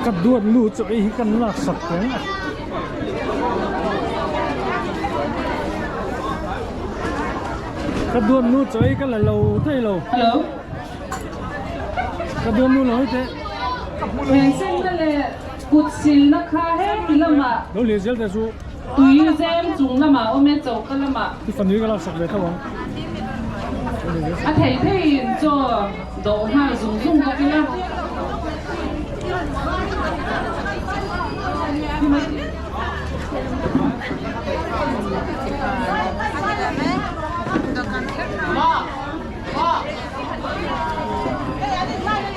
Ka duat nu chu ei hi kan lak sak teh ang a. Ka duat nu chu ei ka la lo thei lo. Hello. Ka duat nu lo hi teh. Hmeichhia leh kut silna kha heti lamah. Lo leh zel teh chu. Tui zem chung lamah awm e choka lamah. I fanu hi ka lak sak ve tho ang. A thei theiin chaw dawh nghal zung zung bawk ila.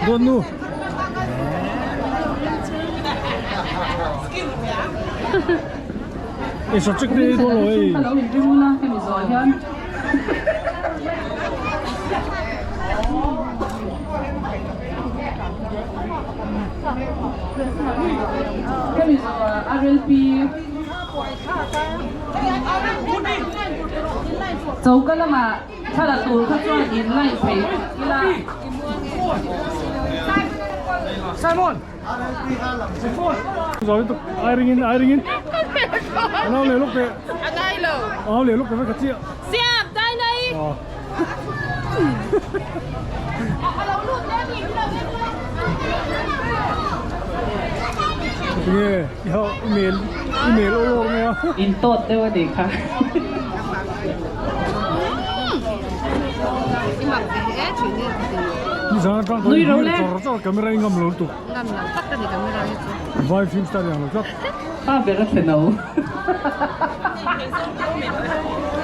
Dawn nu. Ei sawt chek te dawn lo ei. Ka lo inring ula hemi zawh hian. Hemi zawh RLP choka lamah Thla tur kha chuan in line phei ila. Simon! Rồi tục ai ring in ai ring in. Anh ao leh luk teh. A ngai lo. Ao leh luk teh ka chiah. Siam dai nai. Nge i hau email email awr mai a. In tawt deuh a nih kha. Nui ro le. Pa ber a thlen o.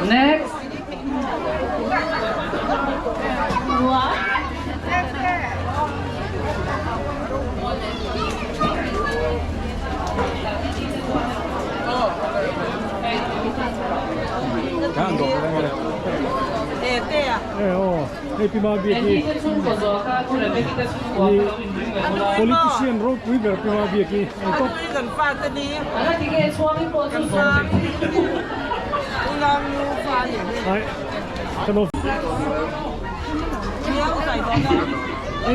Next. Politician ropui ber Pi Mabiaki a ni tawp.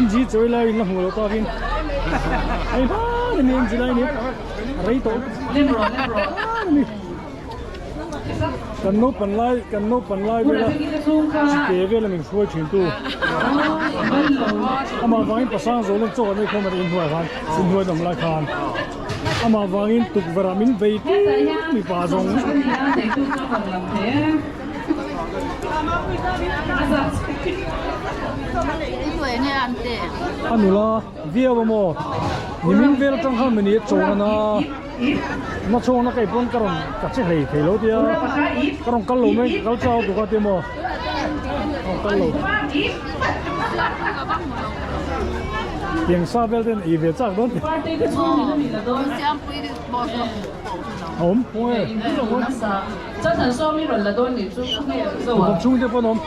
NG chawi lai in la hmuh loh takin hei hman a ni NG lai a ni rei tawh hman a ni. Kan naupan lai kan naupan lai vela chite vela min hruai thin tu amah vangin pasang zo lawm chawk an ei khawm a ni inhnuai khan inhnuai dam lai khan amah vangin tukverh ah min vei tir mipa zawng a nula viau a maw nimin vel atang khan mini a chawn a na. Na chhawng na kei pawn ka rawn ka che hlei thei lo tia ka rawn kal lo mai ka kal chau tuk a tia maw ka rawn kal lo tiang sa vel ten ei ve chak dawn awm khaw nge tukawm chhung te pawn awm.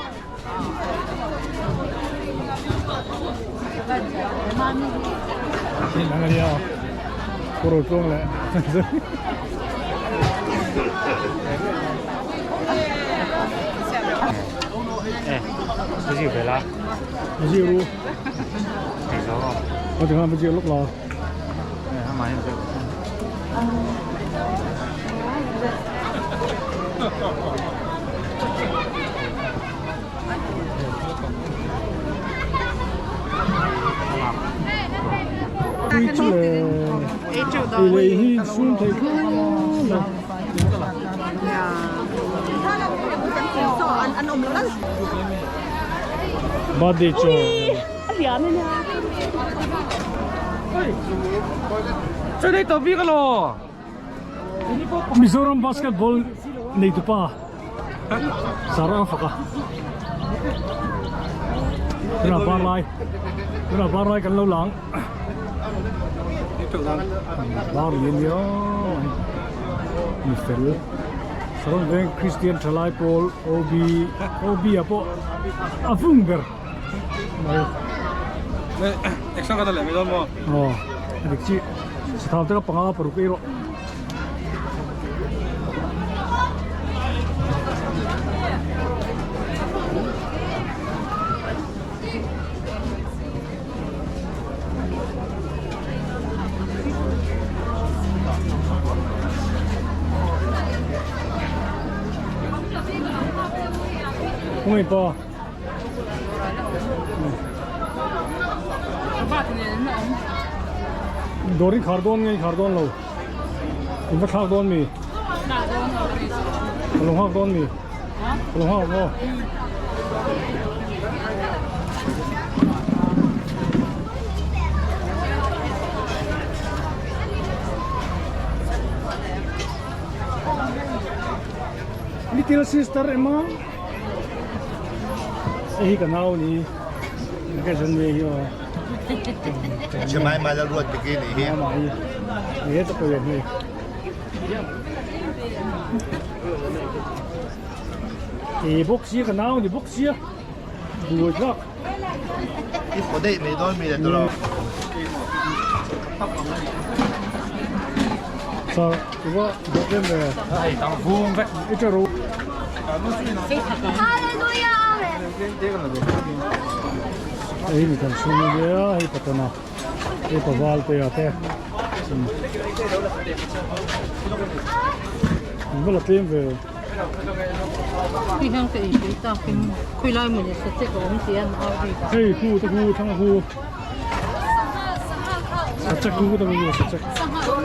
Tui chu le ei lei hi sum thei khawp mai. Birthday chaw. Mizoram basketball neitu pa Sarang faka tunah bar lai tunah bar lai kan lo lang bar lian nia mi fel Saron veng Christian thalai pawl OB OB ah pawh a vung ber mai aw a dik chiah. Sathau te ka panga paruk ei rawh. Khawngaih pa. Dawr in khar dawn nge in khar dawn lo? In va thlak dawn mi? Ka lo nghak dawn mi? Ka lo nghak maw? Little sister ema hei hi ka nau ni ka zan ve hi aw Chimai mai la ruat tiki ni hi ma hi he ta ko hi e bawk sia ka nau ni bawk sia buai thlak i pho dei mai dawn mi le tawh lo sa wa bawk em ve hei tang vung vek i cha ro hei mi kan sum ania hei patana hei paval te a te in va la tlem ve hei khu te khu thang khu sachek khu te khu sachek saw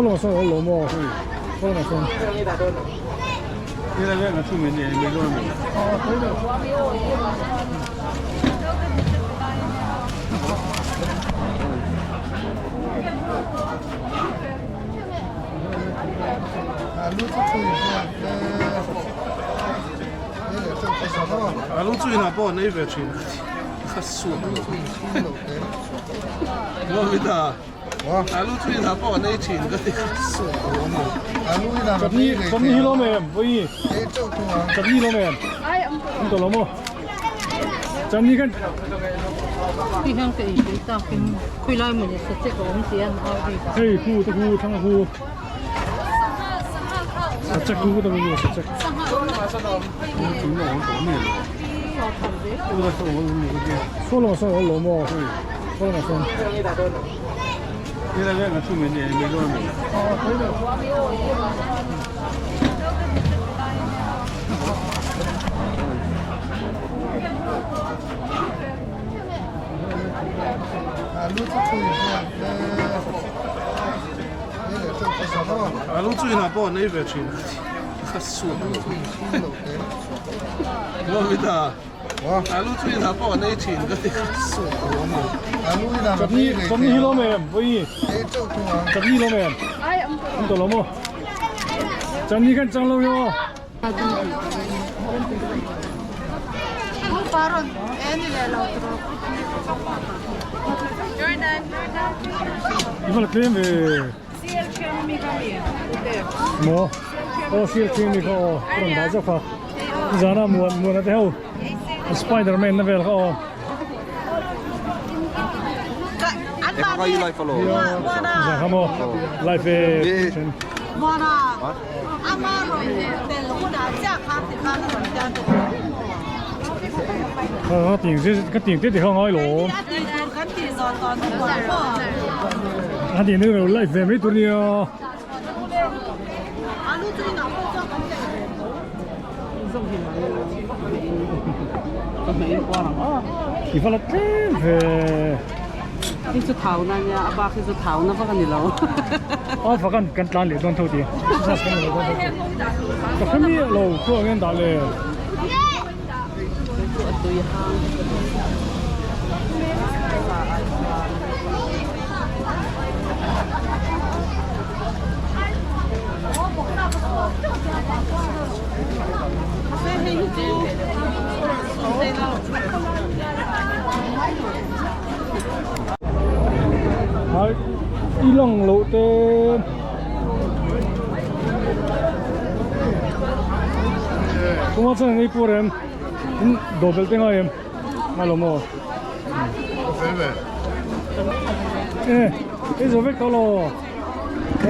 lamah sawn a awm lo maw saw lamah sawn Alu chu inah pawh an ei ve thin ka suak lo Lovita alu chu inah pawh an ei thin ka ti ka suak lo Chutney chutney hi lawm em vawi chutney lawm em an tawh lo maw chutney khan hei khu te khu thlang khu sachek khu te khu sachek saw lamah sawn a awm lo maw saw lamah sawn. Alu chu inah pawh an ei ve thin ka suak lo Lovita alu chu inah pawh an ei thin ka ti ka suak lo Chutney chutney hi lawm em vawi chutney lawm em an tawh lo maw chutney khan chang lo hi aw. I va la tlem ve maw aw sial thiam mi kha aw ka rawn dah zawk a nizana muan muana te ho spiderman na vel kha aw. Zan kha maw live e. Ka ting ka ting te ti kha ngai lo. A ti nu lo live ve mai tur nia. I va la tlem ve. Hi chu thau na nia a bak hi chu thau na vak a ni lo. A fa kan kan tlan leh dawn tho ti. Exercise kan nei dawn tho ti. Ka hre miah lo chu ang hian dah le. Chu a tui hang. Hai i lang loh te Tunga chuan ei pur em in dawhbelh te ngai em ngai lo maw e ei zo vek tawh lo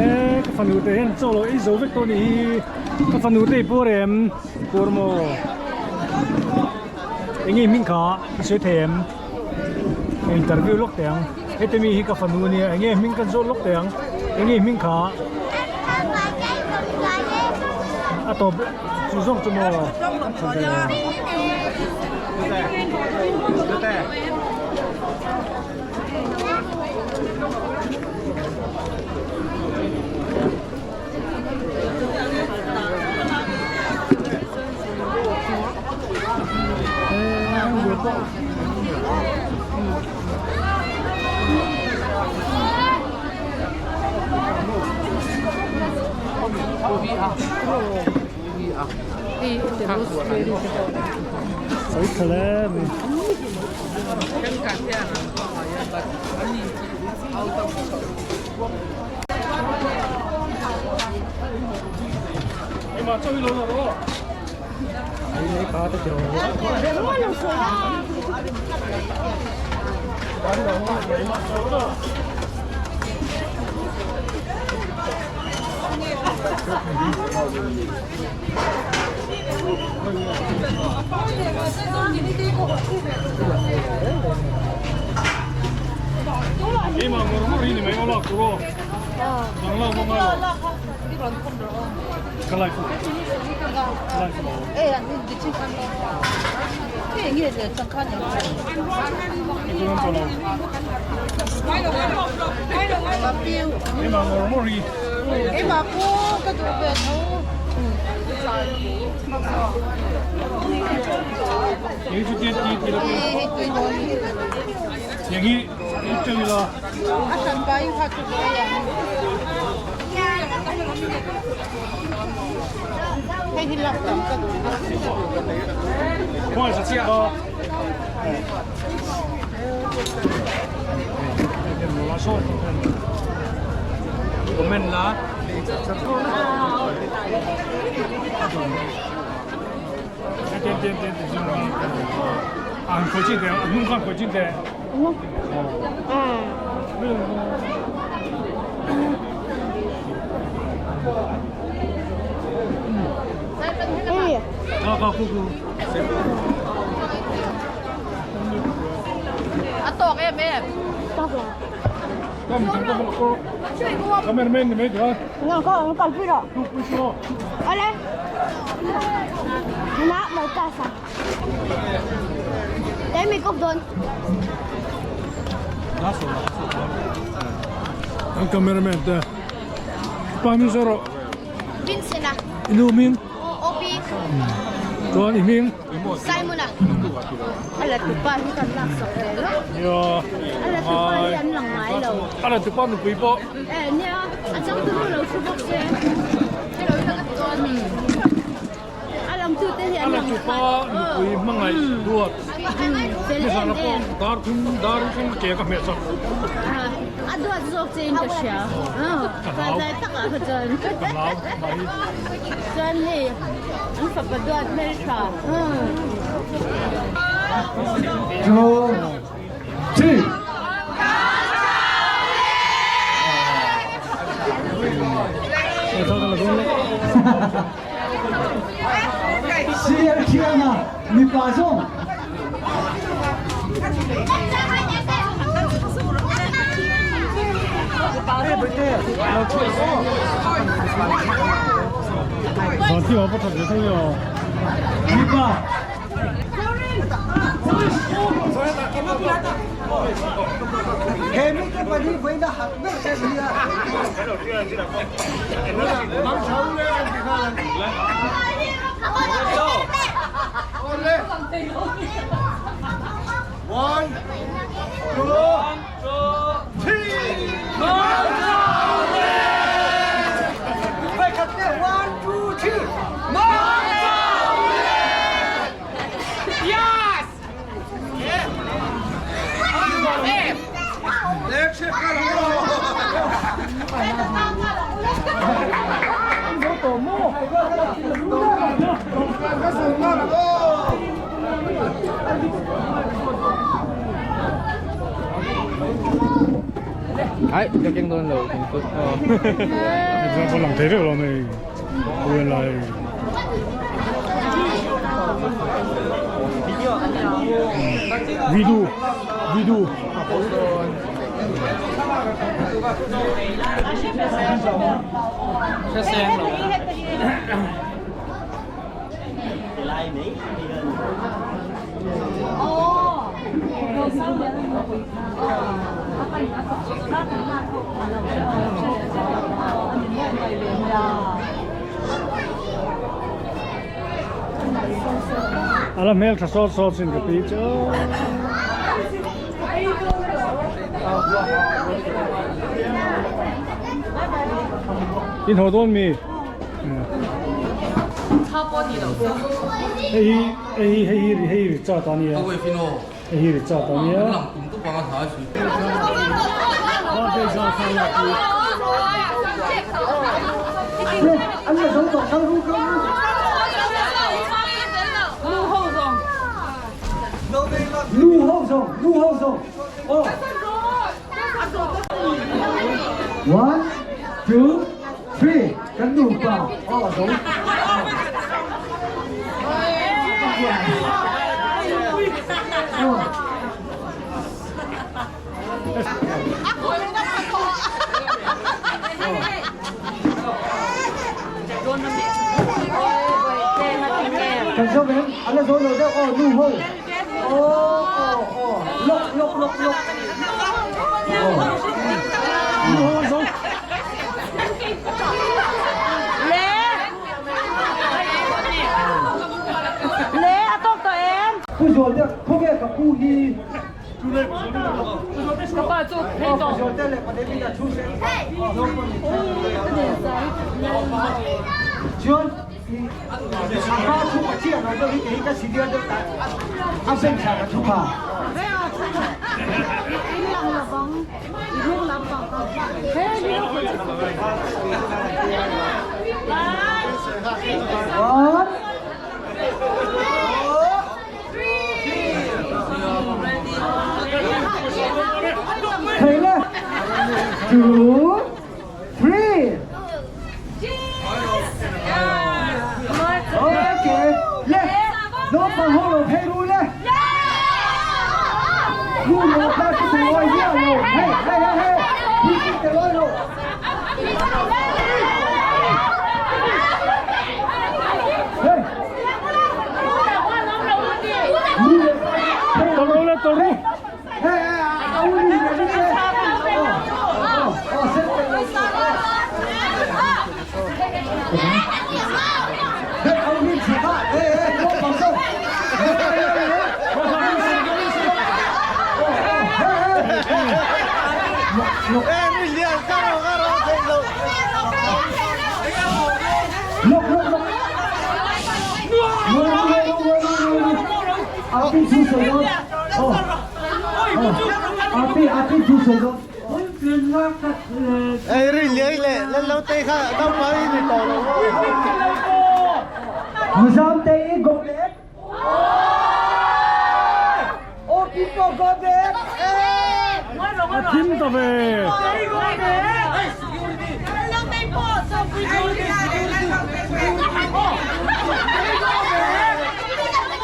e ka fanu te hian chaw lo ei zo vek tawh a nih hi ka fanu te i pur em pur maw eng nge hming kha i sawi thei em ka interview lawk teh ang heti mi hi ka fanu ania eng nge hming kan zawt lawk teh ang eng nge hming kha. A tawp chu zawk chu maw? Sawi tha le mai. An cameraman te pa min sawi rawh. Vincent a. I nu hming? OP. Chuan i hming? Simon a. A la tupa hi kan lak sak ve lo. Nia. A la tupa hi an lang ngai lo. A la tupa nupui pawh. Eh nia, a changtu nu lo thu bawk se. A langtute hi an lang A la tupa nupui hmangaih duat. Fel em em. Dar thum dar thum ke ka hmeh sak. A duat zawk che in ka hria. Ka tak ah kha chuan. Ka hlau mai. Chuan hei an fapa duat hmeltha. Two, three. Sir thiana mipa zawng. Mipa. He mite pahnih vawiin a hat ber te an nia. One, two, three. One, two, three. Ai, ka keng dawn lo thing put. Example lang thei vek lo mai huan lai. Video video. A la hmel tha sawt sawt sin ka pi chu. In haw dawn mi? Hei hi hei hi hei hi hei hi Richard a nia. Hei hi Richard a nia. Nu ho zawng, nu ho zawng. Oh. One, two, three. Kan nupa. Oh, zo. Oh. Kan zo em? Ala zo lo deuh. Oh, nu ho. Oh, oh, oh. Lok, lok, lok, lok. Oh. Nu ho zo. Pu Zual te, khawnge ka pu hi? Ka pa chu phei tawh. Pu Zual te leh Pademin a thu se. Chuan a hma thu ka chiah lo deuh hi kei ka senior deuh ta a bench ah ka thu pha. One. Thei le. Two, three. Okay. Le. Naupang ho lo phei ru le. Nu lo pa chu te loi hian lo. Hey, hey, hey, hey. Hi chu te loi lo. Hey. Tawlh ru le tawlh ru. Hey, a u ni le ni le. Oh, oh, set te lo. Hey, au ni chi kha. Hey, hey, naupang ho. Hey, hey, hey, hey. A thim ta ve.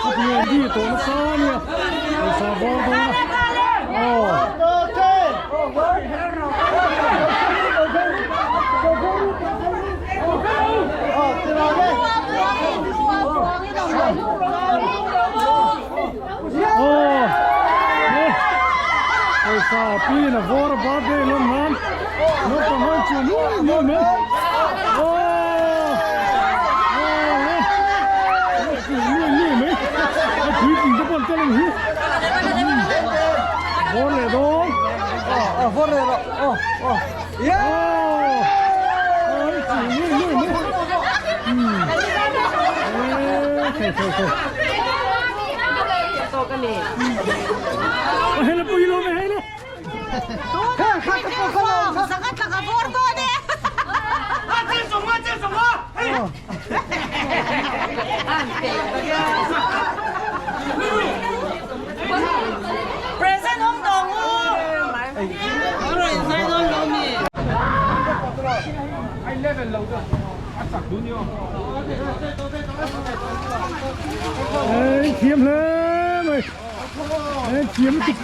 A hmuh di tawh nasa a nia. Pawisa bawr dawn a. Aw. Aw pawisa pi in a vawr a birthday lawm nan naupang ho chu nuai nuai mai aw aw nuai nuai mai a puitling te pawh an tel ang hi vawr leh dawn aw vawr leh rawh aw aw aw an chu nuai nuai mai thei thei thei a hei le pui lo ve hei le Ê, thiam hle mai Ê, thiam lutuk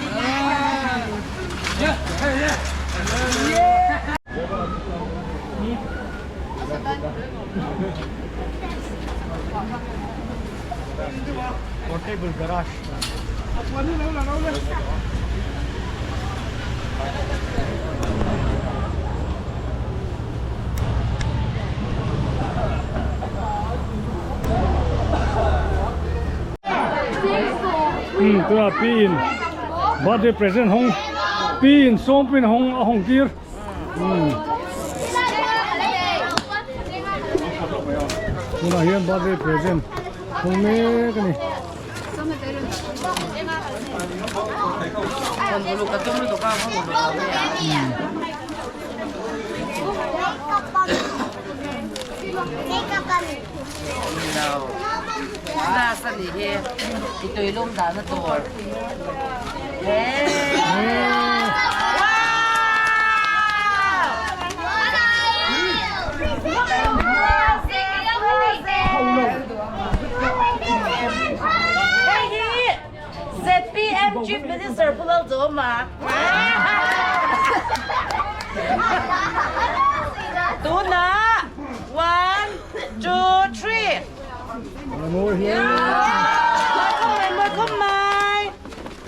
Portable garage. Um tunah pi in birthday present hawng pi in sawmpui in hawng a hawng tir um tunah hian birthday present hawng mek a ni. Hei hi ZPM Chief Minister Pu Lalduhoma. Tunah one, two, three. Mawi hle. Mawi khawp mai,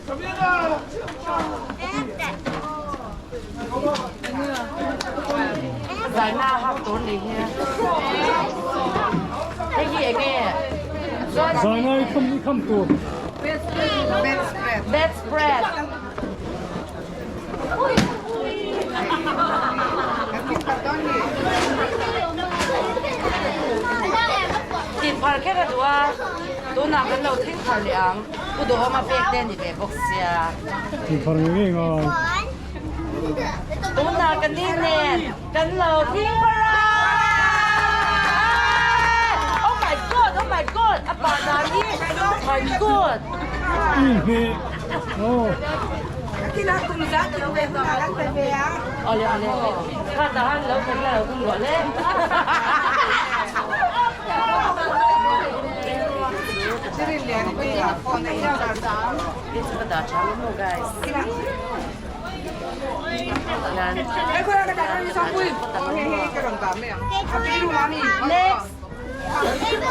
mawi khawp mai. Zaina hak tur ni hi. Hei hi enge? Zaina i kham i kham tur. Bedspread. Tin phar kher a duh a, tunah kan lo thleng phar leh ang. Pu Duhawma pek te a ni ve bawk sia. Tin phar ngei ngei ngai. Tunah ka ni nen kan lo thleng phar a! Oh my God! Oh my God! A pa dan hi! My God! Inhmeh. Aw. Awle awle. Kha ta han lo khat la lo tum ruah le. Next.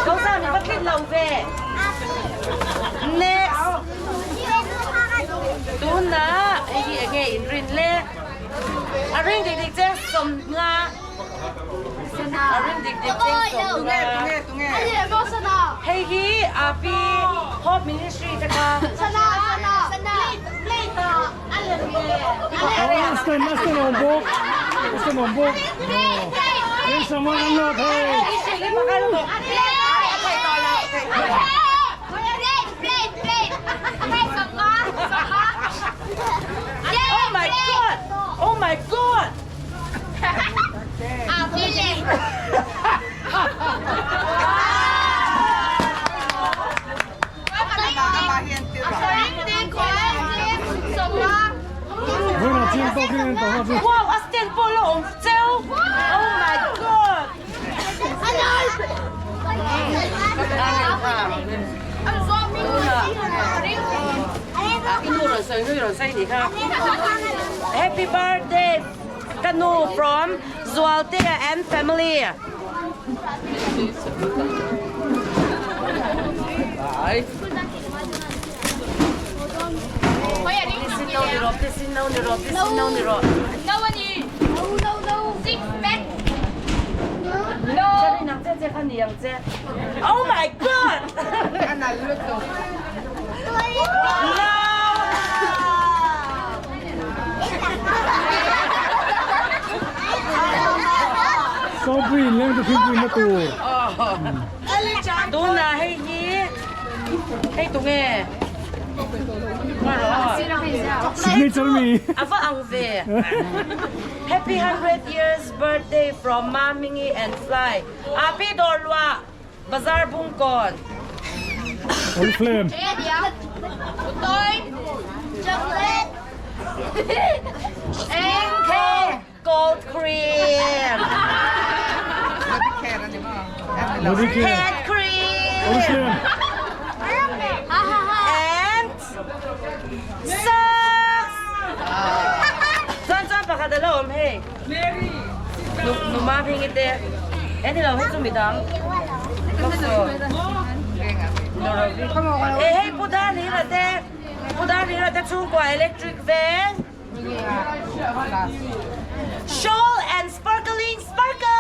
Ko sa ni va lo ve. Next. Tuna hei hi enge in rin le. A ring dik dik che som nga. A ring dik dik che som nga. Hei hi api Hope Ministry te kha. Aston Aston awm bawk Aston awm bawk Eng sama kan lak hei. Oh my god! Oh my god! Wow, a stand pawh la awm cheu! Oh my god! Happy birthday ka nu from Zualtea and family. Oh my god! No! Sawpui in leng chu thingpui na tur. Tuna hei hi hei tunge Signature mi. Ava ang ve. Happy 100 years birthday from Mamingi and Fly. Api Dorlua Bazar Bungkawn. Oriflame. NK Gold Cream. Modicare. Head cream. Oriflame. And socks. Chuan chuan pakhat a lo awm hei. Nu nu ma hming i te. He ni lo hei chu midang. Box aw. E hei Pu Danhira te Pu Danhira te chhungkua electric veng Shawl and sparkling sparkle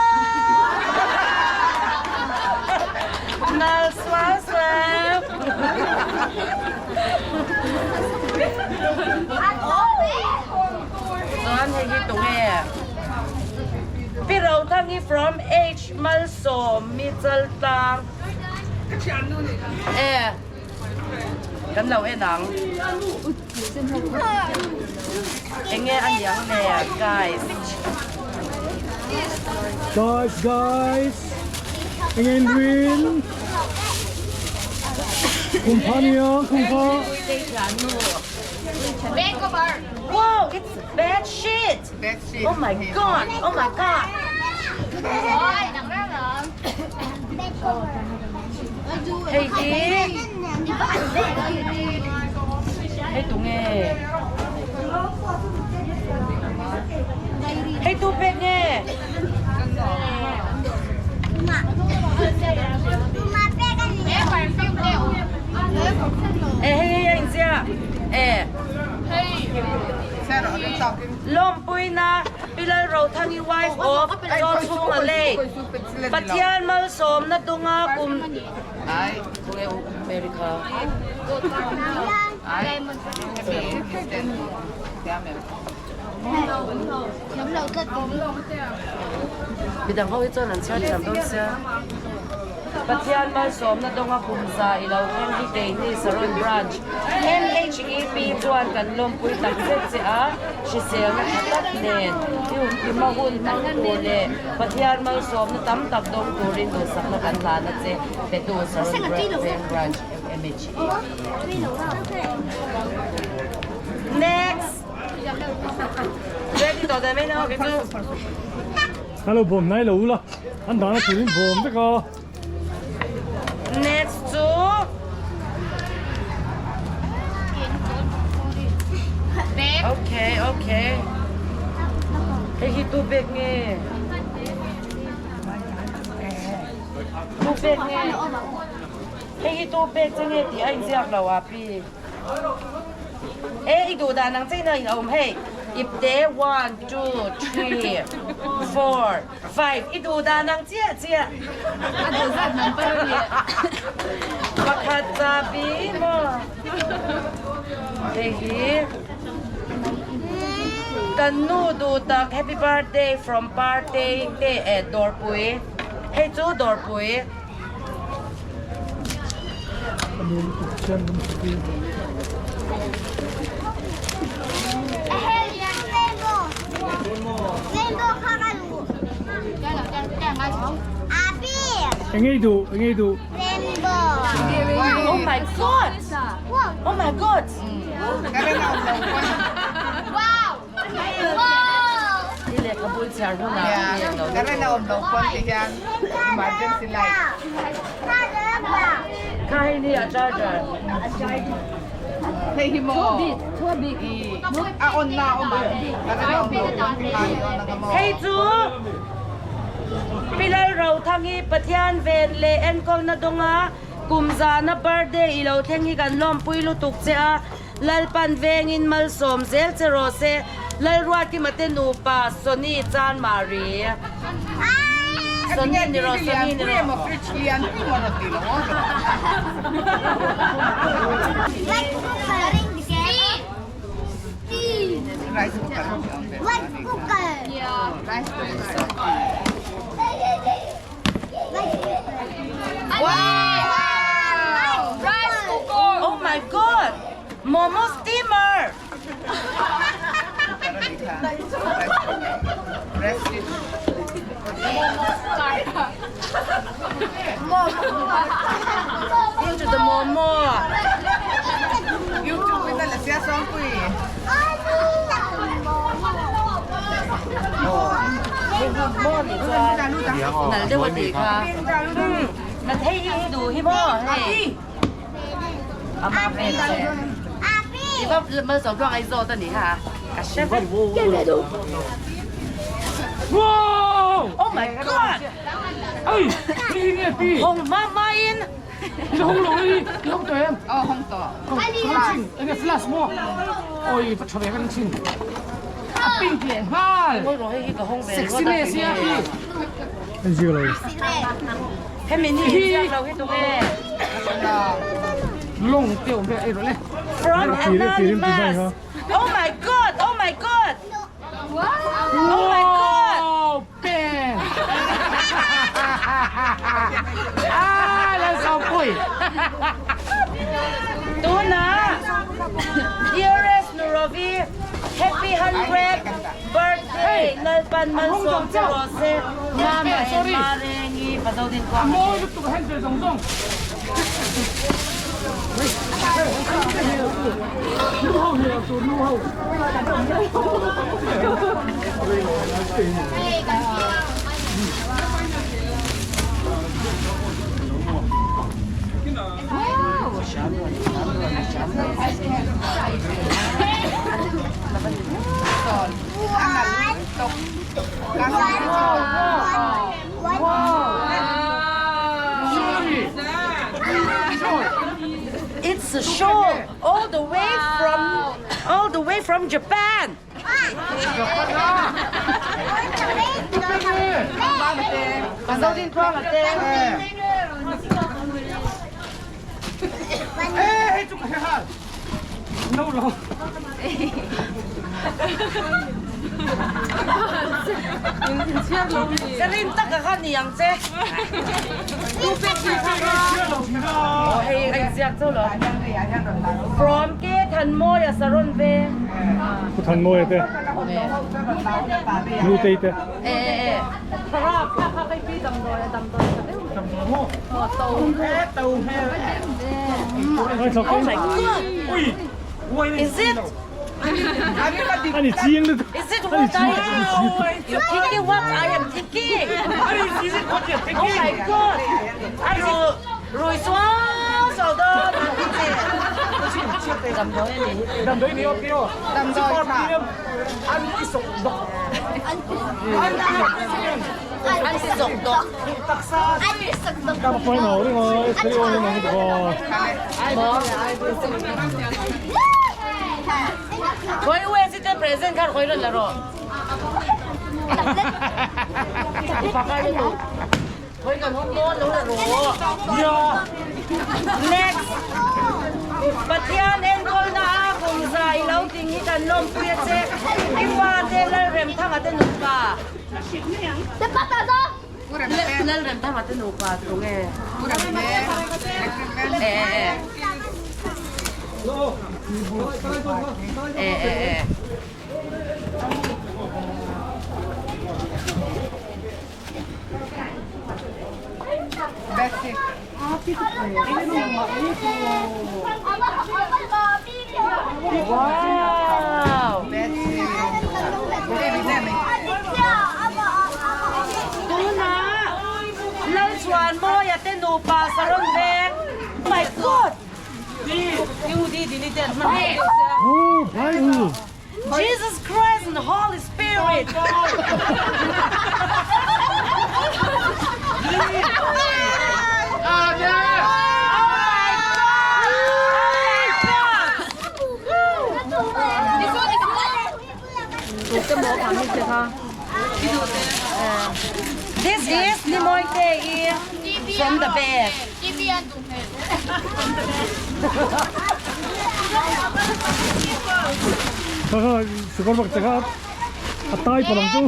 Nal sual sual Chuan hei hi tunge Pi Rothangi from H Malsawmi Chaltlang E kan lo en ang Enge a niang le guys. Guys guys enge in rin Kum pha nia kum pha. Wow, it's bed sheet. Bed sheet. Oh my god. Oh my god. Hei hi hei tunge hei tu pek nge e hei hei a inziak e Lawmpuina Pi Lalrothangi wife of Chawchhunga Lake Pathian malsawmna dunga kum Midang ho hi chuan an chhiar thiam dawn sia. Pathian malsawmna dawnga kum za i lo thleng hi keini Saron Branch MHEP chuan kan lawmpui tak zet che a, hriselna tha tak nen i hma hun hmang tur leh Pathian malsawmna tam tak dawng turin duhsakna kan hlan a che, petu Saron Veng Branch MHEP. Next! Ready tawh daih mai na kei chu. Hello bawm hnai lo ula an dahna turin bawm vek a. Next chu Okay okay Hei hi tu bag nge Tu bag nge Hei hi tu bag che nge tih a inziak lo a pi E i duh dan ang che in a in awm hei Ipte one two three four Five i duh dan ang chiah chiah. A duh zat number a ni. Pakhat chabi maw? Hei hi kan nu duh tak happy birthday from Partei te eh Dawrpui. Hei chu Dawrpui. Engei duh, engei duh. Oh my god! Oh my god! Hi lehkhabu i chhiar hunah a ni lo. Karen a awm lo pawn ti hian emergency light. Kha hei ni a charger. Hei hi maw? A on na awm a. Karen a awm lo pawn ti khan i on anga maw? Hei chu Pi Lalrothangi Pathian ven leh enkawlna dawnga kum zana birthday i lo thleng hi kan lawmpui lutuk che a. Lalpan vengin malsawm zel che rawh se, Lalruatkima te nupa Sony Chan Mari. Sony ni rawh, Sony ni rawh. Oh my God! Momo steamer! Into the momo. YouTube in la sia song pui. Nal deuh a tih kha. Na thei hi duh hi maw hei. Ama hmel che. I va malsawm tluang ai zawt a ni ha. Ka hre vek. Wow! Oh my god! Ei! Hi nge pi? Hong hma hma in. I hawng lo i i hawng tawh em? Aw hawng tawh. Ka chhin enge flash maw? Oi va tha ve ka chhin. A pink leh nghal. Sexiness hi a hi. An zir lo. Hemi ni hi ziak lo hi tu nge? Long te awm ve ei rawh le. From Anonymous. Oh my god! Oh my god! Oh my god! Wow! Pen! Ah, lan sao pui. Tuna Dearest Nurovi Happy 100 birthday Lalpan Malsawm che rawh se Mama and Marengi Pazodin A mawi lutuk a handle zawng zawng. Nu ho hi lo tur nu ho. It's a show all the way from all the way from Japan. Pazodin tluanga te. Ê, hei chu ka hre hal. No lo. Ka rin tak a kha ni ang che. Aw hei a inziak chauh lo. From Ke Thanmawia Saron Veng. Pu Thanmawia te. Nutei te. E e e. Oh my god! Is it? Ani chiang lutuk. Is it what I am? You're thinking what I am thinking. Oh my god! A ru rui suau suau dawn. Damdawi a ni. Damdawi ni aw pi aw. Damdawi tha. An ti sawk dawk. An ti sawk dawk. Taksa. Ka point nào đấy mà, thấy ôn lên mà không Khoi u si te present kha khoi ron la ro. Khoi kan hong dawn lo la ro. Next. Pathian enkawlna a kum za i lo ting hi kan lawmpui a che. I fate Lalremthanga te nupa. Lalremthanga te nupa tu nge? E e e. E e e. Wow! Tuna Lalchhuanmawia te nupa Saron Veng. Oh my God! Jesus Christ and the Holy Spirit! This is Nimoy Te i from the bed. Kha kha sikawr bak che kha a tai pawh ang chu.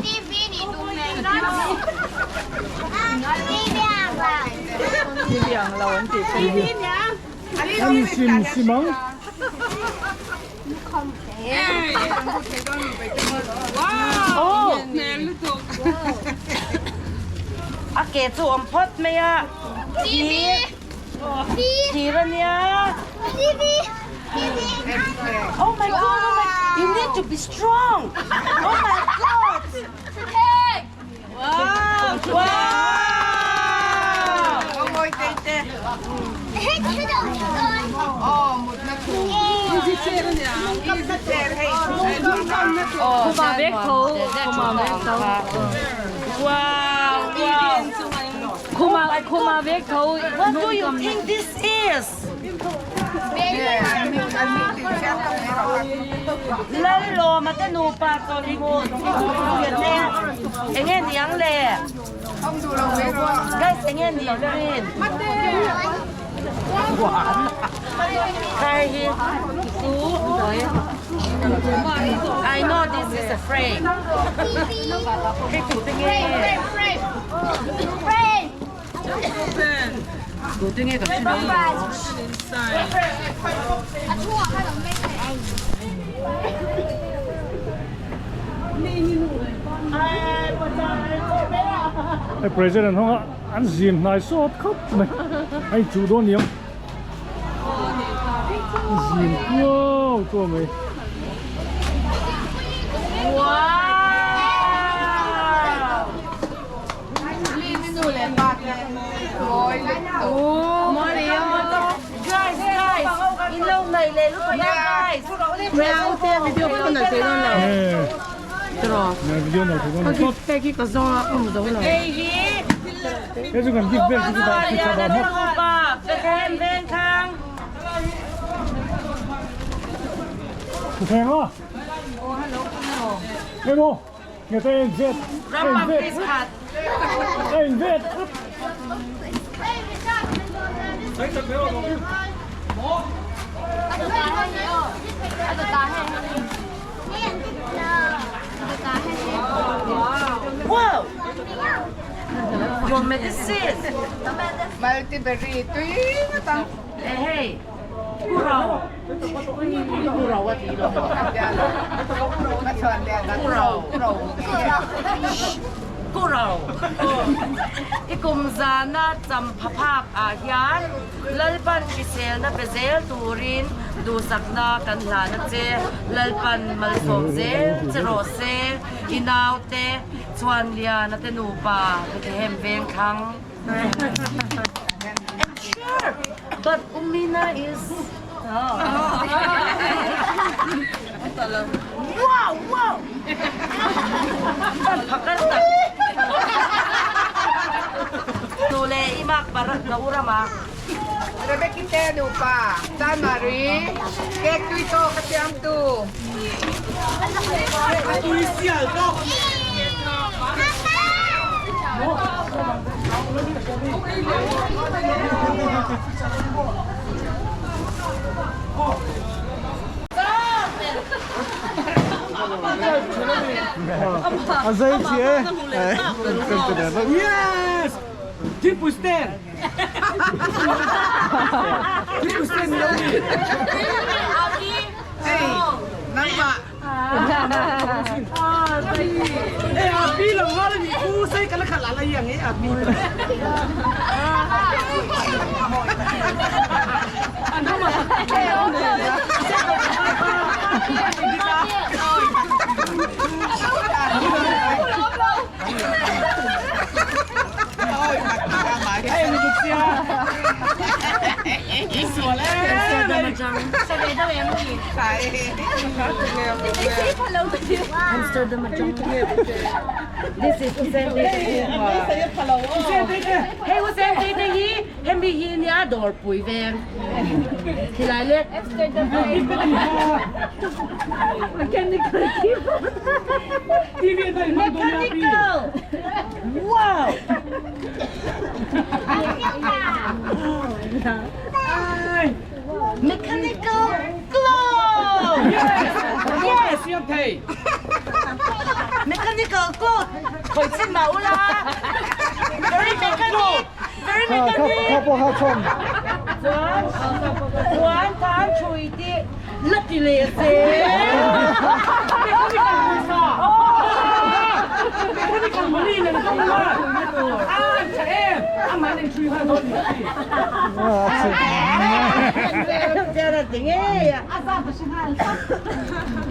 An sim sim ang. A ke chu awm phawt mai a. Thir a nia. Oh my god, oh my, you need to be strong. Oh my god. Wow, wow. Wow, wow. Khuma khuma vek tho. What do you think this is? Lalawma te nupa chawlhmun enge niang le? Guys enge ni rin? Khai hi tu I know this is a frame. Hei tu te nge? Frame frame. Hei president hawng a an zin hnai sawt khawp mai a inchuh dawn niang zin tuau tuau mai. Wow! Your medicine! Multiberry tui ngawt ang. Hey! Kurau! Kurau a ti lo. Kurau! I kum zana champha phak ah hian Lalpan hriselna pe zel turin duhsakna kan hlan a che. Lalpan malsawm zel che rawh se. I naute Chhuanliana te nupa Bethlehem Vengthlang. I'm sure but Umina is Wow wow Kan phakar tak Nu le i mak par ka u ram a. Rebecca te nupa Chan Marie cake tui tawk a siam tu. Tui sial tawk. A zei chi e. Yes! Thingpui stand! Thingpui stand ni lo mi. Hey, nangmah. Eh, a pi lo nga la ni ku sei ka la khat la la yang e a pi. Amsterdam atang This is Usain Hey Usain te te hi hemi hi nia dawr pui veng khilai le Mechanical keyboard Mechanical Wow Mechanical globe Yes! Siam thei. Mechanical globe Khoi chin ma ula Very mechanic Very mechanic Chuan Chuan tan chui ti la ti leh zel Mechanical pawisa Mechanical money nen ka hmu a A tha em Amah nen thui nghal dawn ni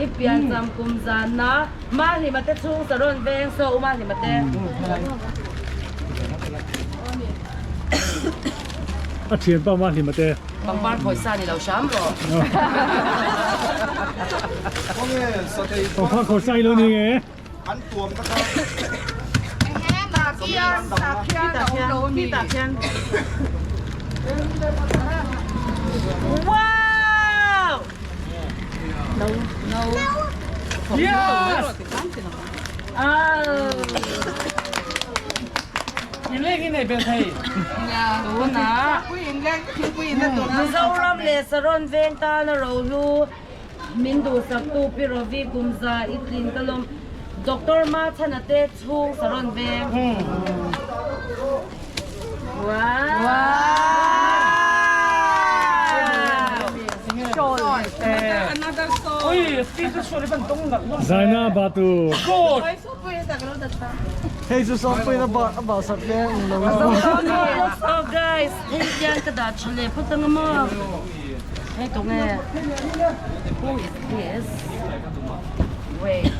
I piancham kum zanna Mahlima te chhung sa rawn veng saw u Mahlima te. A thianpa Mahlima te. Pangpar pawisa ni lo hram rawh. Pangpar pawisa i lo ni nge. An tuam na kha. Sakhian, sakhian a awm lo. Wow! Yes! Inleng in ei bel thei. Tunah Mizoram leh Saron veng tana rohlu min duhsaktu Pi Ravi Kumza i tlin ka lawm Doctor Machhana te chhung Saron veng. Zaina Batu. Good. Hei chu sawmpuiin a ba a bah sak te ang lo. Oh guys, hei hian ka dah tha leh phawt ang maw? Hei tunge? Who is this? Wait.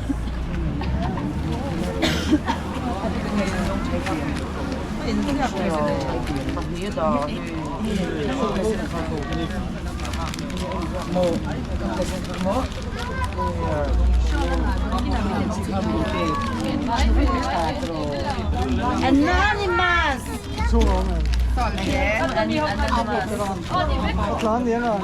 Anonymous. Tlan ni ang.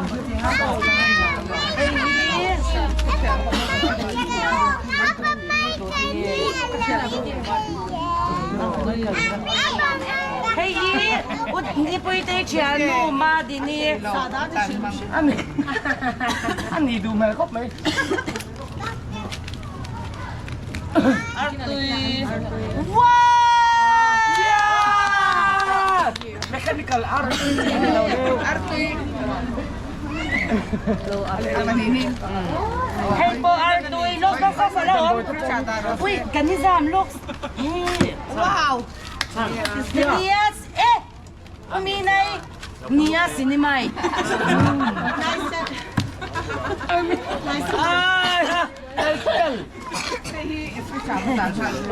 Hei hi Nipuite thiannu Madini. A ni duh hmel khawp mai. Wow! Mechanical artui a ni lo deuh. Hei pawh artui lawk lawk lawk a lo awm. Ui, kan ni zam lawk. Wow! Yes! Eh! Umi nai nia sinimai.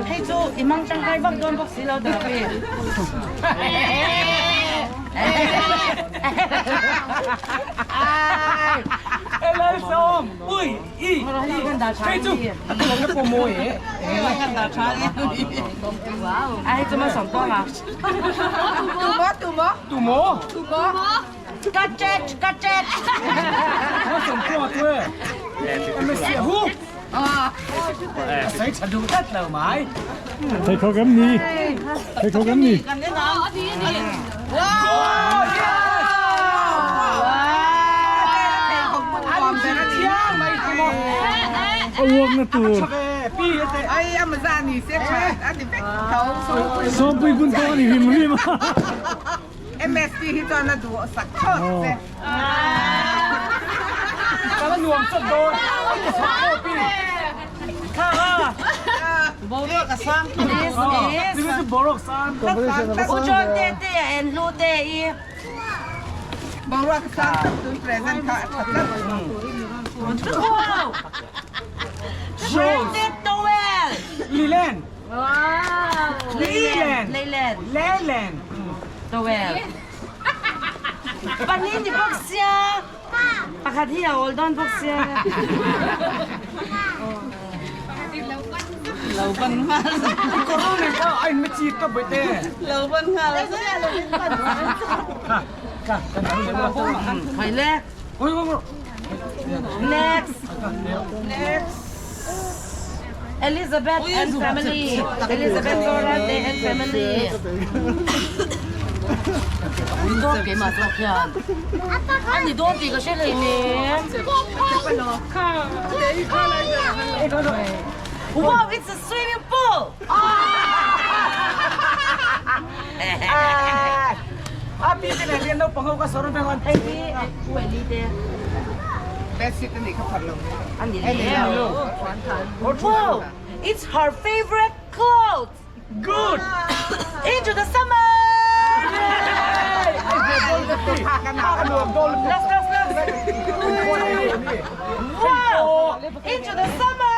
Hei chu i mang tangkai vak dawn bawk si lo dah pi. Lalsawm, ui, i, hei chu a tuang na pawh mawi e. A hei chu malsawm tawng a. Tu maw? Ka chet, ka chet. Malsawm tawng a tu e. MSc a hu. A sawi tha duh tlat lo mai. Thei kho kan ni. Thei kho kan ni. A uak na tur. Sawmpui kun tawh a ni hrim hrim a. MSP hi chuan a duh sak thawt che. Ka la nuam chawt dawn. Ka chhawk pawh pi. Kha a. Boruak a sang. This is boruak sang. U John te te a en hlu te i. Boruak sang tak tun present kha a tha tlat. Wow! Branded towel. Lilen. Wow! Leyland. Leyland. Leyland. Towel. Pahnih ni bawk sia. Pakhat hi a awl dawn bawk sia. Lo ban nghal. Corona kha a in chi ka bai te. Lo ban nghal. Ka ka kan Khoi le. Oi oi. Next. Next. Elizabeth and family. Elizabeth Dorante and family. Dawn keimah zawk hian. A ni dawn tih ka hre hlei nen. Wow, it's a swimming pool! A pi te nen hian naupang ho ka sawr vek a. Hei hi U Eli te. Bedsheet a nih kha phat lo. A ni leh. Wow, it's her favorite clothes. Good. Into the summer. Last, last, last. Wow, into the summer.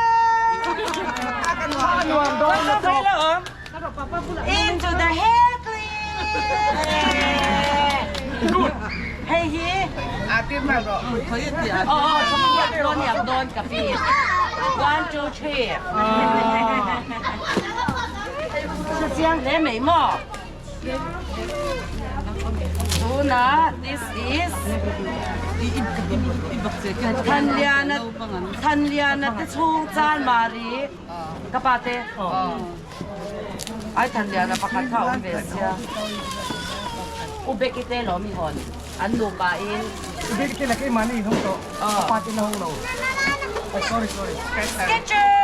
Into the hair clip. Good. Hei hi. A ti ma ro. Oh, don yak don ka pi. One, two, three. Sa chiang hle mai maw? Tunah this is Thanliana Thanliana te chhung chan mari ka pa te ai Thanliana pakhat kha a awm ve sia U Becky te lawm i hawn an nupa in U Becky te la keimahni in hawng tawh ka pa te la hawng lo sorry sorry Skechers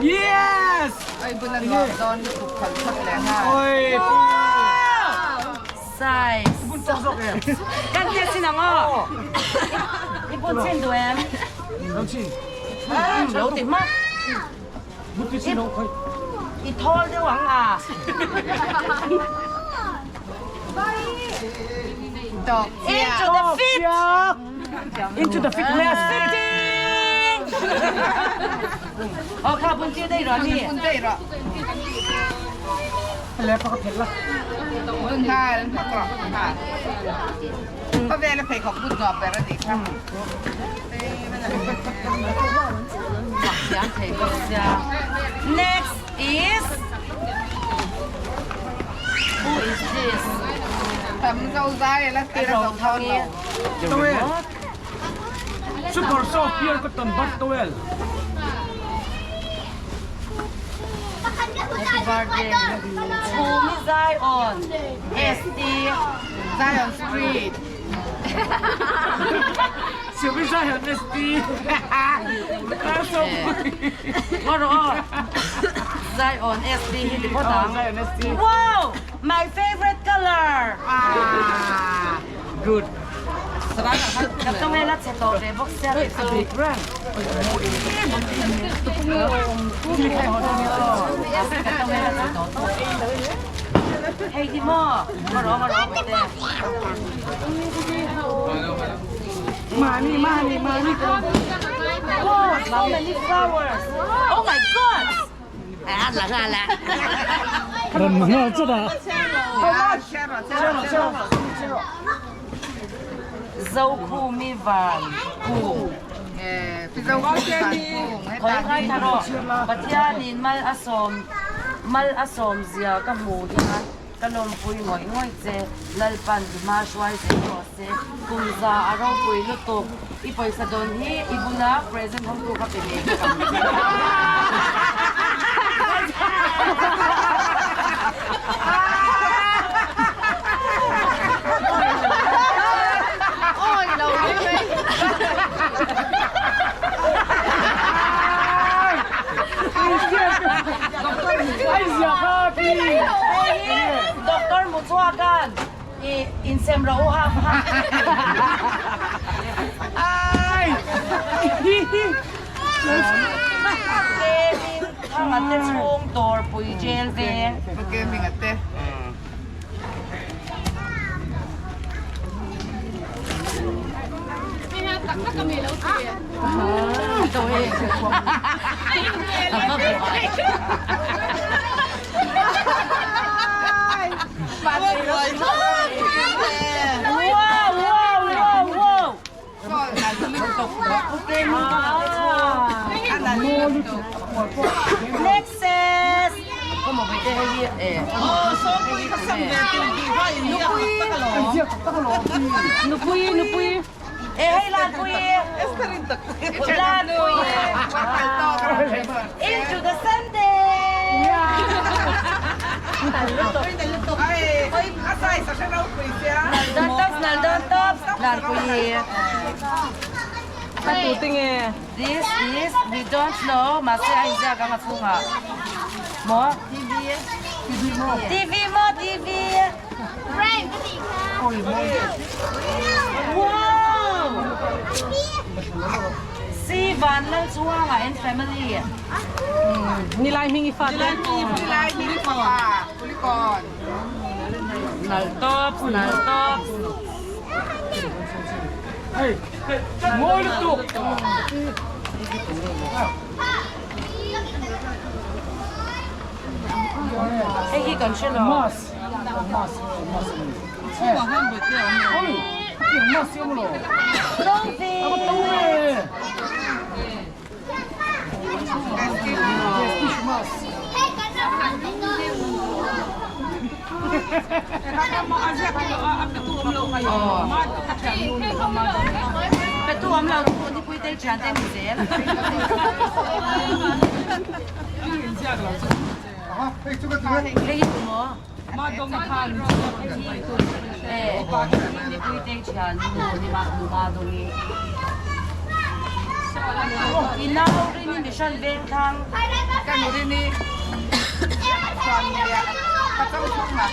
Yes Oi bun an nuam dawn lutuk phal phawt leh nghal. Oi Size. Bun tawk zawk em? Kan tia chin ang aw. I bun chin duh em? Lo chin. Lo ti hmak. Bun ti chin lo khoi. I thawl deuh ang a. Into the fit. Into the fit. We are fitting. Aw kha bun ti dei rawh ni. Bun dei rawh. Le pa ka phet la. Bun nghal hmak rawh nghal. Khawvela pheikhawk bun nuam ber a nih kha. Siam thei bawk sia. Next is Who is this? Tam zo zai la Pi Ro Thangi. Towel. Super soft pure cotton bath towel. Happy birthday. Chhumi Zion ST. Zion Street. Chhumi Zion ST. Ngaw rawh aw. Zion ST hi ti phawt ang. Zion ST. Wow! My favorite color! Ah! Good. Ka tawel a chhe tawh ve bawk sia tih chu. Ka tawel a chhe tawh tawh. Hei hi maw? Ngaw rawh ngaw rawh bawihte. Mani mani mani. Wow, so many flowers. Oh my god! Ran nghal chat a. Zokhumi van kung. Khawi ngai tha rawh. Pathianin mal a sawm mal a sawm zia ka hmuh hian ka lawmpui ngawih ngawih che. Lalpan i hma hruai zel rawh se. Kum za a ropui lutuk. I pawisa dawn hi i bula present hotu ka pe ve bawk ang che. Hei hi Doctor Muchuakan I insem rawh u haf haf. Ai! Kevin thang a te chhung dawr pui jail veng. Kevin a te. Nexus! Nupui nupui e hei Lanpui Lanpui into the Sunday Nal tops nal don tops Lanpui This is we don't know mahse a inziak ang a chhungah maw TV TV maw TV Wow! Si Van Lal Chuanga and family. Nilai hming i fate. Nilai hming i fapa Kulikawn. Nal tops, nal tops. Hei, mawi lutuk. Hei hi kan hre lo. Mas, mas, mas. Oi, mas siam lo. Tawve. Apa tawve? Prestige mas. Petu awm lo chu nipui te thian te ni zel. Hei hi tu maw? Nipui te thian nu ni ma nu ma dawng i. I nau rini mission veng thlang. Ka nu rini chuan nia ka chau thung a.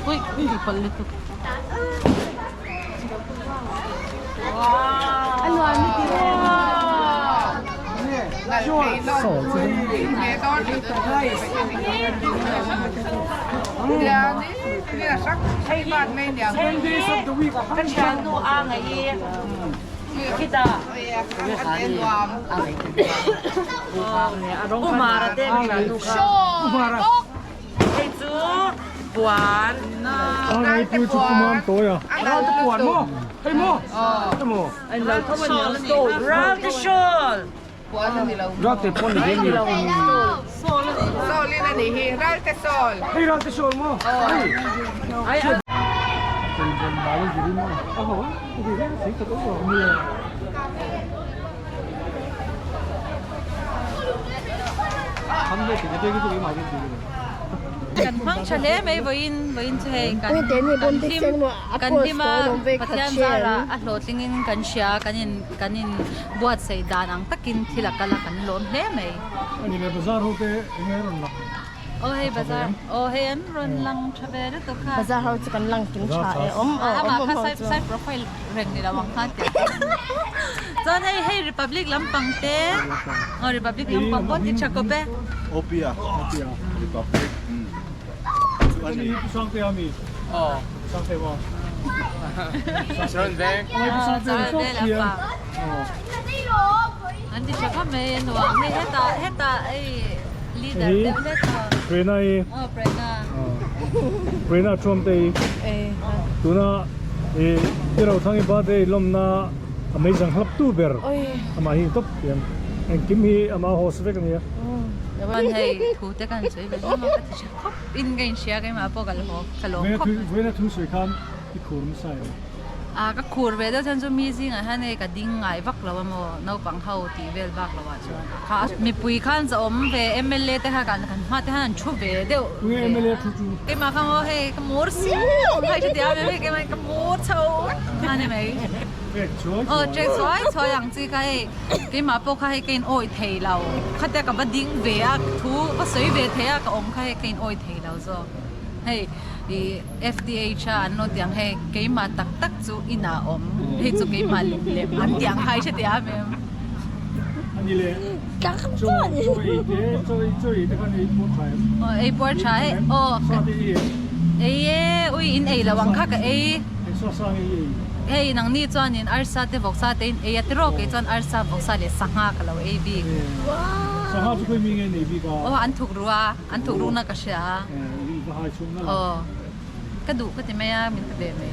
Ui, ui, pal lutuk. Ka thiannu a ngaih i khitah Umara te ka thiannu kha. Hei chu puan. A ngai pui chu kumam tawi a. Ral te puan maw? Hei maw? Hei maw? Ral te shawl. Ral te puan ni ve ni. Sawl in a nih hi, ral te sawl. Hei ral te shawl maw? Hei. Kan hmang tha hle mai vawiin vawiin chu hei kan kan hlim kan hlim a Pathian zarah a hlawhtlingin kan hria kan in kan in buatsaih dan ang takin thil a kal a kan lawm hle mai. Ani leh bazar ho te enge rawn lang. Aw hei bazar aw hei an rawn lang tha ve lutuk kha. Bazar ho chu kan lang kim tha e awm awm Amah awm kha ho side chu. side profile reng ni lo ang kha tia. Chuan hei hei republic lampang te aw republic lampang pawh ti tha kawp e. Opia republic chu a ni. Pu Sangte a mi? Aw. Pu Sangte maw? Saron veng. Pu Sangte ni tawp hian. An ti tha khawp mai a nuam hei hetah hetah hei leader deuh hlek a. Prena hi. Aw Prena. Prena Trump te hi. Tuna i i Rothang i birthday lawmna a meizang hlap tu ber amah hi tawp hian engkim hi ama host vek a nia. Chuan hei thu te kan sawi ve hlawm a ka ti tha khawp in ka inhria keimah pawh ka lo ka lawm khawp mai. Vawiina thu sawi khan i khur nasa em? A ka khur ve deuh chuan chu mi zingah hian hei ka ding ngai vak lo a maw naupang ho tih vel bak lo ah chuan kha mipui khan za awm ve mla te kha kan kan hma te khan an thu ve deuh Tunge mla thu chu? Keimah kha maw hei ka mur siau hei chutia mai hei keimah ka mur chho a ni mai. Aw trek chhuai chhuai ang chi kha hei keimah pawh kha hei ka in awih thei lo khatia ka va ding ve a thu ka sawi ve thei a ka awm kha hei ka in awih thei lo zawk hei ih FTH a an lo ti ang hei keimah tak tak chu inah awm hei chu keimah lem lem an ti ang kha i hre tih a mem. Ani le chaw chaw ei te chaw ei chaw ei te khan ei puar tha em? Aw ei puar tha e aw Sa te i em? Ei e ui in ei lo ang kha ka ei. Eng sa sa nge i ei? Hei nangni chuanin arsa te vawksa te in ei a tiraw kei chuan arsa vawksa leh sangha ka lo ei bik. Sangha chu khawi mi nge nei bik a? Aw an thuk ru a. An thuk rukna ka hria a. Aw ka duh ka ti mai a min pe ve mai.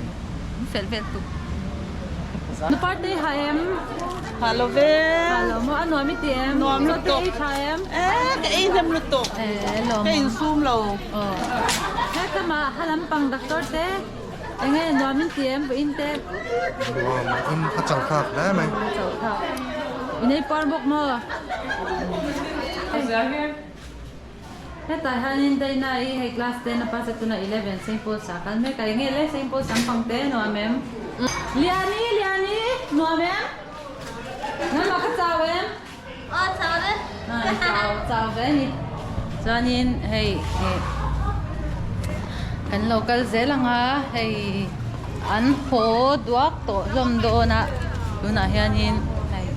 Min fel vel tuk. Nu parte ha em? Ha lo ve. Ha lo maw a nuam i ti em? Nuam lutuk. Chaw te ei tha em? Eh ka ei hnem lutuk. Eh lawm. Ka insum lo. Aw. He kama ha lampang doctor te enge nuam in ti em vawiin te? Nuam in a chau thlak hle mai. A chau thlak. In ei puar bawk maw? Hetah hianin Daina i hei class 10 a pass a tunah 11 Saint Paul's ah kal mek a, enge le Saint Paul's lampang te nuam em? Liani Liani nuam em? Nangmah ka chau em? Aw chau e. Chau chau ve a ni. Chuanin hei ih kan lo kal zel ang a hei an haw duak tawh hlawm dawn a tunah hianin hei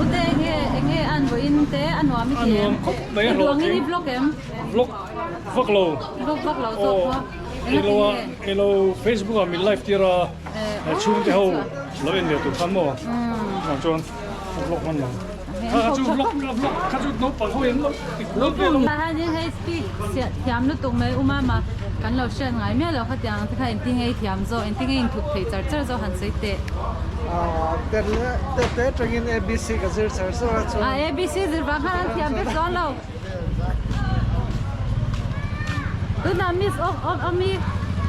ute enge enge an vawiin te a nuam i ti em i duang in i vlog em vlog vak lo vlog vak lo zawk maw elo a elo facebook ah min live tir a chhung te ho lo en leh tur khan maw chuan vlog hman lo Kha chu vlog vlog kha chu naupang ho in lo ti kual vel a. Hei hei speak thiam lutuk mai u mama kan lo hriat ngai miah lo khatiang te kha engtin nge i thiam zawk engtin nge i inthup thei char char zawk han sawi teh. Te te atangin ABC ka zir char char a chuan. ABC zir vang khan an thiam vek chuang lo. Tunah Miss Awmi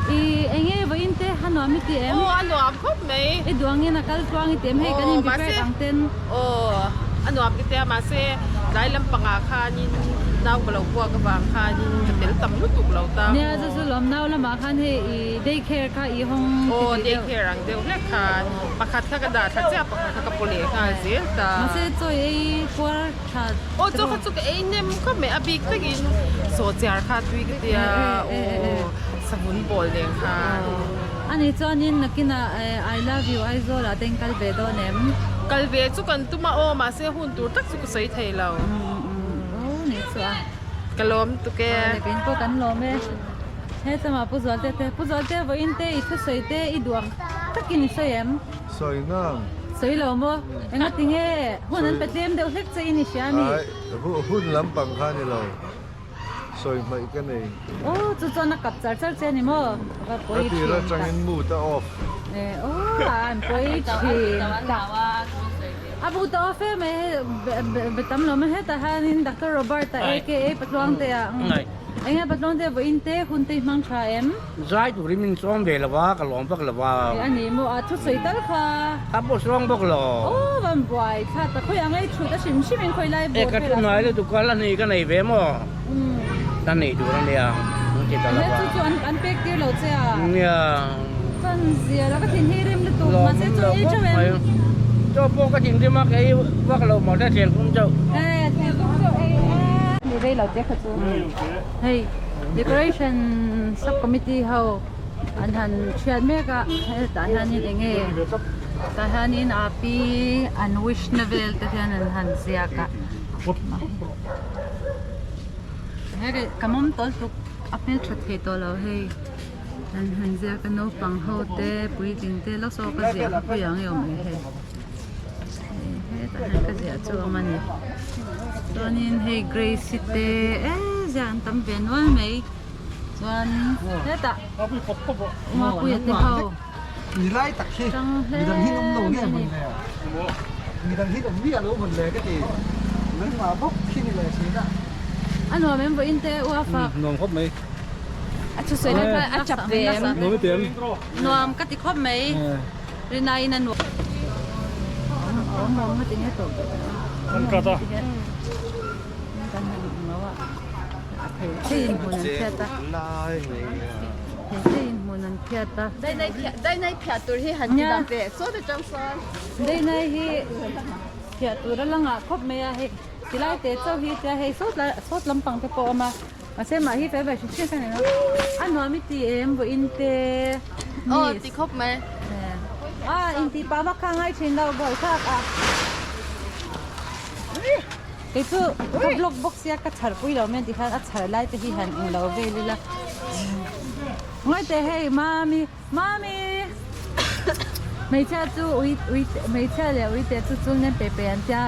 i enge vawiin te a nuam i ti em? Aw a nuam khawp mai. I duangin a kal tluang i ti em hei kan in prepare ang ten. Aw a nuam i tia mahse tlai lampangah khanin nau ka lo buak avang khanin ka tel tam lutuk lo ta. Nia chu chu lawm nau lamah khan hei i day care kha i hawng ti Aw tih day deuh. care ang deuh hlek khan pakhat kha ka dah thla chiah pakhat kha ka paw leh nghal zel ta. Mahse chawi ei puar tha Aw chaw kha chu ka ei nem khawp mai a bik takin sawhchiar kha tui ka tia aw savun bawl nen khan. Ani chuanin nakinah I love you Aizawl ah te in kal ve dawn em? Kal ve chu kan tum a aw mahse hun tur tak chu ka sawi thei lo. Aw ni chu a. Ka lawm tuk e. Awle kein pawh kan lawm e. He chama Pu Zualte te Pu Zualte vawiin te i thusawi te i duh ang takin i sawi em? Sawi nang. Sawi lo maw? Enga tinge hun an pe tlem deuh hlek che i ni hria mi? Ai, hun lampang kha ni lo. Sawi hmaih ka nei. Aw, chu chuan a kap char char che a ni maw? Va pawi Ka tir atangin mood a off. Aw, an pawi thin tak. A mood a off em mai, be tam lo mai hetah hianin Doctor Robert-a aka Patluangtea. Enge Patluangtea vawiin te hun te i hmang tha em? Zai turin min sawm ve lo va, ka lawm vak lo va. A ni maw, a thusawi tal kha. A pawh sawng bawk lo. Aw, van buai thla ta khawi ang ei thut a hrim hrim in khawi lai bawr vel ah. E ka thu ngai lutuk a, la nei ka nei ve maw? Ka nei tur a nia, an ti ta lo va. Chu chu an pek tir lo che a. Nia. Chuan zia lo ka thin hi rim lutuk, mahse chu ei theuh em? Chaw pawh ka thin rim a, ka ei vak lo maw ta thian kum chauh. E, thian kum chauh ei a. Ni rei lo te kha chu. Hei decoration sub committee ho an han thiat mek a hetah hianin eng nge tah hianin a pi an wish na vel te hian an han ziak a hei ka mawm tawl tuk a hmeltha thei tawh lo hei an han ziak a naupang ho te puitling te lawk saw ka ziah kha pui ang e awm e hei hetah hian ka ziah chu a awm a ni chuanin hei Grace i te eee ziah an tam ve nual mai chuan hetah Mapuia te ho tang hle mai a ni. A nuam em vawiin te u a fak. A thusawi lai khan a chap ve em? Nuam ka ti khawp mai. Rinaiin a nuam. Awm awm nga tinge tawh An cut a. Kan han awm lo a. A thei thei in hmun an phiat a. Thei thei in hmun an phiat a. Dainai phiah dainai phiah tur hi han ti dah teh saw ta chang sawn. Dainai hi phiah tur a la ngah khawp mai a hei tilai te chauh hi tia hei sawt lai sawt lampang te pawh a awm a. Mahse mah hi fel ve hrim hrim kha ni lo. A nuam i ti em vawiin te Aw ti khawp mai. A inti pah vak kha ngai thin lo buai thlak a. Kei chu ka vlog bawk sia ka chhar pui lo mai tikhan a chhar lai te hi han eng lo vel ila. Ngawi teh hei mami mami hmeichhia chu ui ui hmeichhia leh ui te chu chul nen pe pe an tia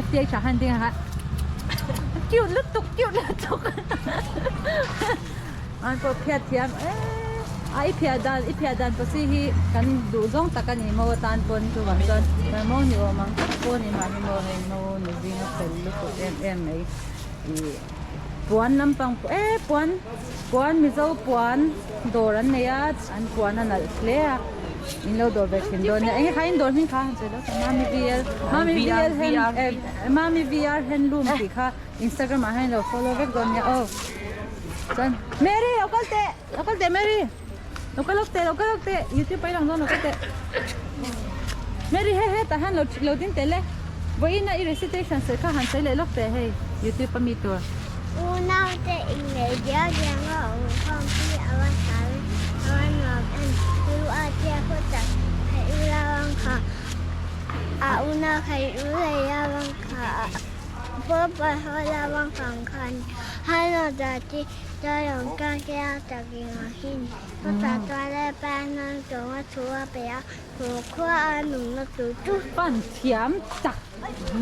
F_T_H ah khan ding a cute lutuk cute lutuk an pawh phiat thiam e a i phiah dan i phiah dan pawh chi hi kan duh zawng tak a ni maw atan pawn chuvang chuan mo ni awm ang tak pawh a ni mahni maw hei mo ni zinga fel lutuk em em mai ih puan lampang pawh e puan puan mizo puan dawr an nei a an puan a nalh hle a in lo dawr ve thin dawn nia enge kha in dawr hming kha han sawi lo ta mami vl mami vl hand mami vr handloom tih kha instagram ah hian in lo follow vek dawn nia aw chuan mary lo kal teh lo kal teh mary lo kal lawk teh lo kal lawk teh youtube ah i lang dawn lo kal teh mary he hetah hian lo lo ding teh le vawiin a i recitation sawi kha han sawi leh lawk teh hei youtube a mi tur. Unaute inneih diau diau a awm khawm hi a va hlau in a va nuam em? U a tia khaw tak thei u la vang kha a unau thei u lei la vang kha a pawpa ho la vang kang khan hano da ti da yong ka kia ta ki ma hin to ta ta le pa nan to ma thu a pe a thu khua a nung na tu tu. Pan thiam tak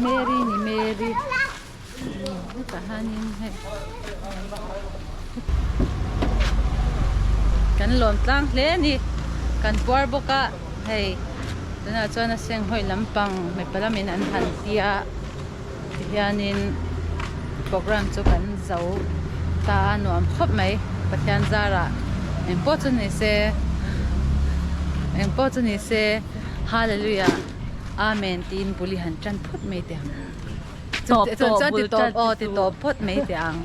Mary ni Mary. Hetah hianin hei kan lawm tlang hle a ni kan puar bawk a hei. Tunah chuan a senghawi lampang mipa lamin an han tia tihianin program chu kan zo ta a nuam khawp mai Pathian zarah engpawh chu ni se engpawh chu ni se Hallelujah Amen tiin bul i han tan phawt mai teh ang. Tawp Chuan tawp ti bul tawp tan aw ti tawp phawt mai teh ang.